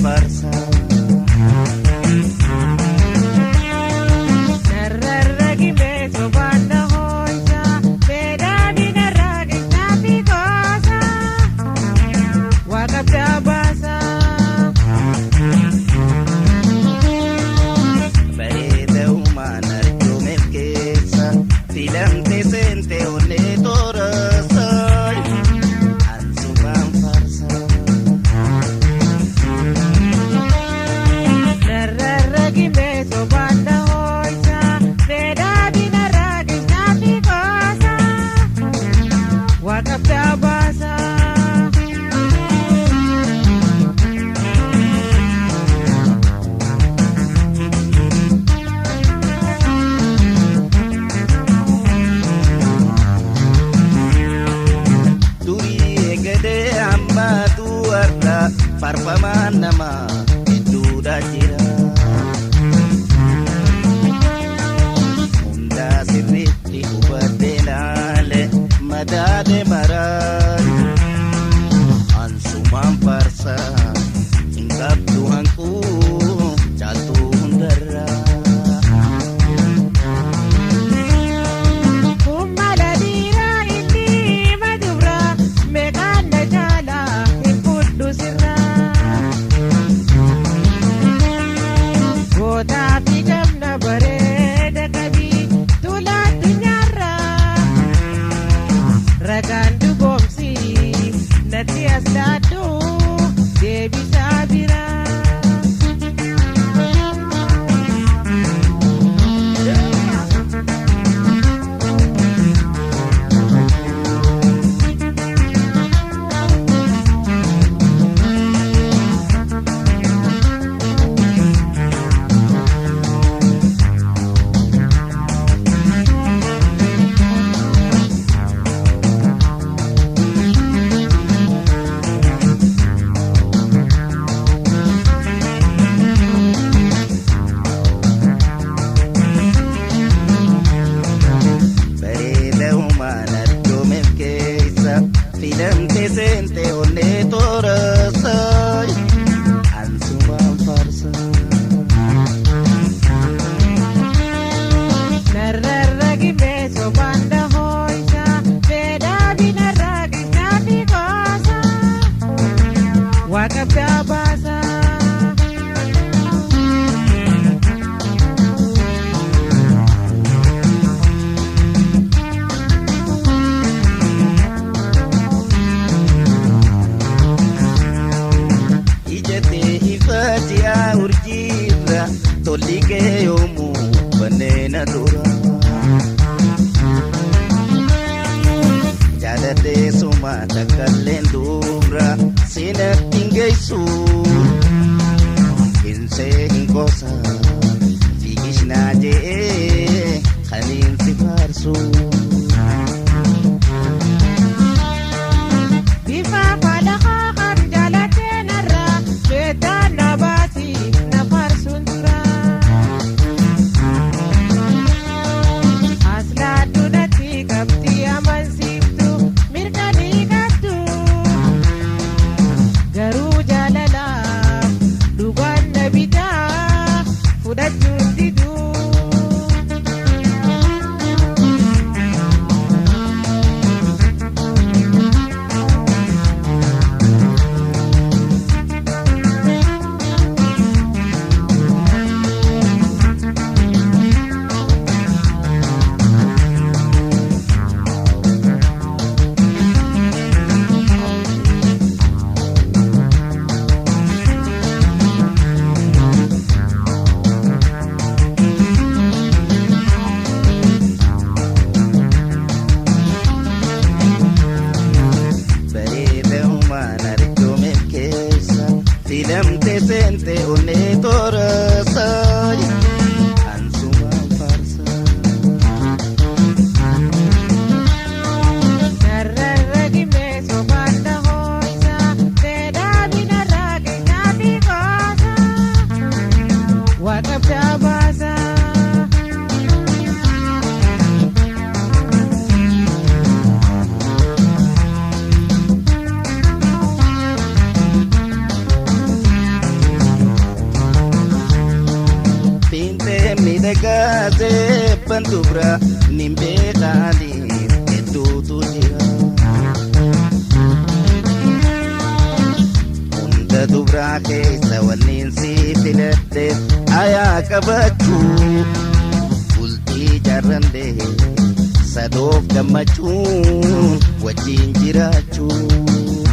Faarsa. Bareeda uumaan arjoomeef keessa filamte seente onnee toorasa ansumaan faarsa. Durii eegalee ammaatu har'a faarfamaan nama hedduudha jira. Hundaa sirriitti hubadhee laale madaale maraan ansumaan faarsa hin qabdu hanquu caaltuu hundarraa. Ragaan dhugoomsi natti as laaddu deebisaa biraa. Bareeda uumaan arjoomeef keessa filamte seente onnee toorasa ansumaan faarsa. Ijatee ifa ji'a urjiirra tolli kee yoomuu banneena dura. Jaalatee suma takkalleen dubra sinatti hin geessu. Hinsee hin qoosa fiigishnaa je'ee kaniin si faarsu. Bifa falaqaa kan jaalatee narraa beektaa na baasi na faarsuun tura. As laaddu natti qabdi amansiiftu mirganii qabdu. Garuu jaalalaaf dhugaan na bitaa fudhachuun diduu. Bareeda uumaan arjoomeef keessa filamte seente onnee toorasa ansumaan faarsa. Warra Filadhe gaazeebban dubra nin beekaani hedduutu jira. Hunda dubraa keessa wanniin si filadhe ayaa qabachuu bultii jaarrandee sadoof gammachuu wajjin jiraachuu.